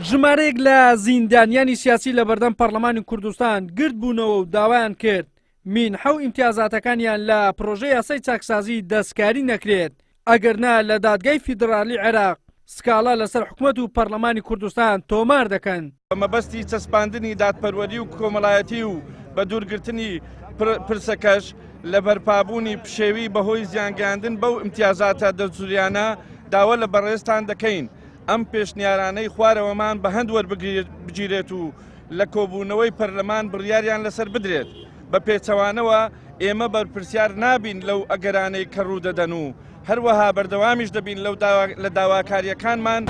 ژمارەیەک لە زیندانیانی سیاسی لە بەردەم پەرلەمانی کوردستان گردبوونەوە و داوایان کرد مینحە و ئیمتیازاتەکانیان لە پرۆژە یاسای چاکسازی دەستکاری نەکرێت، ئەگەرنا لە دادگای فیدڕالی عێراق سکاڵا لەسەر حکومەت و پەرلەمانی کوردستان تۆمار دەکەن. بە مەبەستی چەسپاندنی دادپەروەری و کۆمەڵایەتی و بە دوورگرتنی پرسەکەش لە بەرپابوونی پشێوی بەهۆی زیانگەیاندن بەو ئیمتیازاتە دەستووریانە، داوا لە بەڕێزتان دەکەین ئەم پێشنیارانەی خوارەوەمان بە هەند وەربگیرێت و لە کۆبوونەوەی پەرلەمان بڕیاریان لەسەر بدرێت، بە پێچەوانەوە ئێمە بەرپرسیار نابین لەو ئەگەرانەی کە ڕوودەدەن و هەروەها بەردەوامیش دەبین لەو لە داواکارییەکانمان.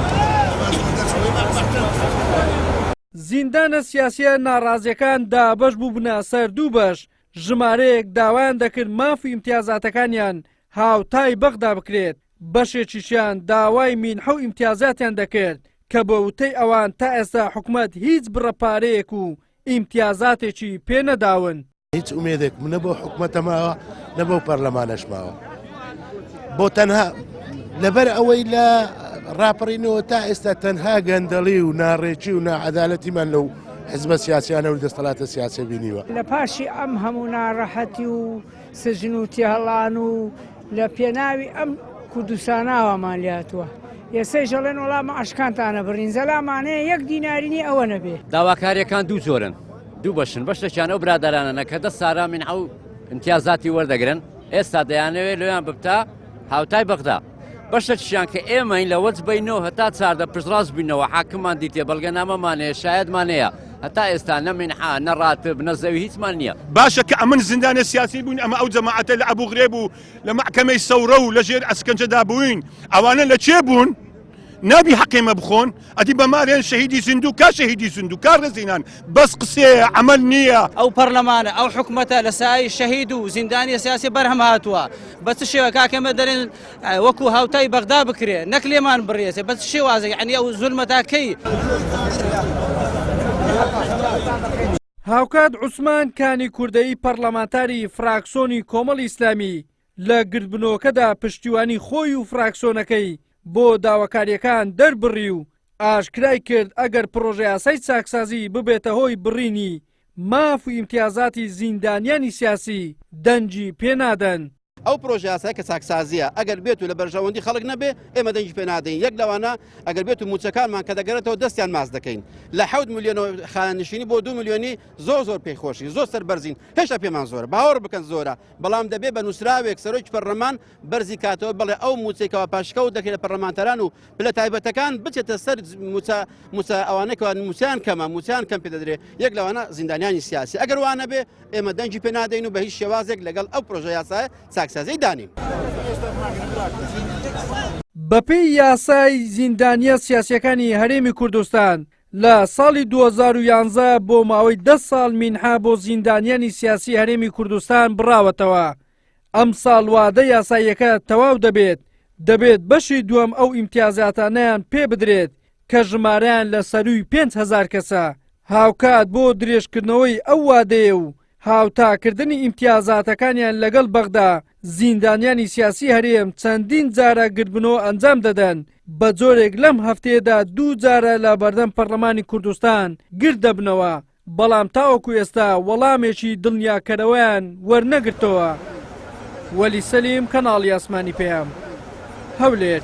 زیندانە سیاسییە ناڕازییەکان دابەش بووبنە سەر دوو بەش، ژمارەیەک داوایان دەکرد ماف و ئیمتیازاتەکانیان هاوتای بەغدا بکرێت، بەشێکیشیان داوای مینحە و ئیمتیازاتیان دەکرد کە بە وتەی ئەوان تا ئێستا حکومەت هیچ بڕە پارەیەک و ئیمتیازاتێکی پێ نەداون. هیچ ئومێدێکم نە بەو حکومەتە ماوە نە بەو پەرلەمانەش ماوە بۆ تەنها لەبەر ئەوەی لە ڕاپەڕینەوە تا ئێستا تەنها گەندەڵی و ناڕێکی و ناعەدالەتیمان لەو حزبە سیاسیانە و دەستەڵاتە سیاسە بینیوە. لە پاشی ئەم هەموو ناڕەحەتی و سجن و تێهەڵان و لە پێناوی ئەم کوردستاناوامان لێهاتووە ئێسەیش ئەڵێن وەڵا مەعاشکانتانە بڕین زەلامانەیە یەک دیناری نیە ئەوە نەبێ. داواکاریەکان دوو جۆرن دوو بەشن بەشێکیان ئەو برادەرانەنە کە دە سارا مینحە و ئیمتیازاتی وەردەگرن ئێستا دەیانەوێت لۆیان ببتە هاوتای بەغدا بەشێکیان کە ئێمەین لە وەجبەی نۆ هەتا چاردە پشتڕاست بینەوە حاکممان دیتێ بەڵگەنامەمان هەیە شایەدمان هەیە هەتا ئێستا نە مینحە نە ڕاتب نە زەوی هیچمان نییە. باشە کە ئەمن زیندانێ سیاسی بووین ئەمە ئەو جەماعەتە لە ئەبوغرێب و لە مەحکەمەی سەورە و لە ژێر ئەسکەنجەدا بووین ئەوانە لە کێ بوون؟ نابی حەقێ مە بخۆن ئەدی بە مارێن شەهیدی زیندوو کا شەهیدی زیندوو کا ڕێزینان بەس قسەیە عەمەل نییە. ئەو پەرلەمانە ئەو حکومەتە لە سایەی شەهید و زیندانیە سیاسی بەرهەم هاتووە بە چ شێوە کاک ئێمە دەرێن وەکو هاوتای بەغدا بکرێ نەک لێمان بڕێسێ بە چ شێوازێک یعنی ئەو زولمە تا کەی؟ هاوکات عوسمان کانی کوردەیی پەڕلەمانتاری فراکسۆنی کۆمەڵی ئیسلامی لە گردبنەوەکەدا پشتیوانی خۆی و فراکسۆنەکەی بۆ داواکارییەکان دەربڕی و ئاشکرای کرد ئەگەر پڕۆژەیاسای چاکسازی ببێتە هۆی بڕینی ماف و ئیمتیازاتی زیندانیانی سیاسی دەنگی پێ نادەن. ئەو پرۆژەیاسایە کە چاکسازییە ئەگەر بێت و لە بەرژەوەندی خەڵک نەبێ ئێمە دەنگی پێ نادەین یەک لەوانە ئەگەر بێت و مووچەکانمان کە دەگەرێتەوە دەستیان ماچ دەکەین لە حەوت ملیۆنەوە خانەنشینی بۆ دوو ملیۆنی زۆر زۆر پێی خۆشین زۆر سەربەرزین هێشتا پێمان زۆرە باوەڕ بکەن زۆرە بەڵام دەبێ بە نووسراوێک سەرۆکی پەرلەمان بەرزی کاتەوە بڵێ ئەو مووچەی کەوا پاشکەوت دەکرێت لە پەرلەمانتاران و پلە تایبەتەکان بچێتە سەر مووچە مووچە ئەوانەی کەوا مووچەیان کەمە مووچەیان کەم پێ دەدرێ یەک لەوانە زیندانیانی سیاسی ئەگەر وا نەبێ ئێمە دەنگی پێ نادەین و بە هیچ شێوازێک لەگەڵ ئەو پرۆژە یاسایە چاکسازیی دانین. بەپێی یاسای زیندانییە سیاسییەکانی هەرێمی کوردستان، لە ساڵی 2011 بۆ ماوەی دە ساڵ مینحە بۆ زیندانیانی سیاسی هەرێمی کوردستان بڕاوەتەوە، ئەمساڵ وادە یاساییەکە تەواو دەبێت، دەبێت بەشی دووەم ئەو ئیمتیازاتانەیان پێ بدرێت کە ژمارەیان لە سەرووی 5000 کەسە، هاوکات بۆ درێژکردنەوەی ئەو وادەیە و هاوتاکردنی ئیمتیازاتەکانیان لەگەڵ بەغدا، زیندانیانی سیاسی هەرێم چەندین جارە گردبنەوە ئەنجام دەدەن، بە جۆرێک لەم هەفتەیەدا دوو جارە لە بەردەم پەرلەمانی کوردستان گرد دەبنەوە، بەڵام تاوەکو ئێستا وەڵامێکی دڵنیاکەرەوەیان وەرنەگرتەوە. وەلی سەلیم، کەناڵی ئاسمانی پەیام، هەولێر.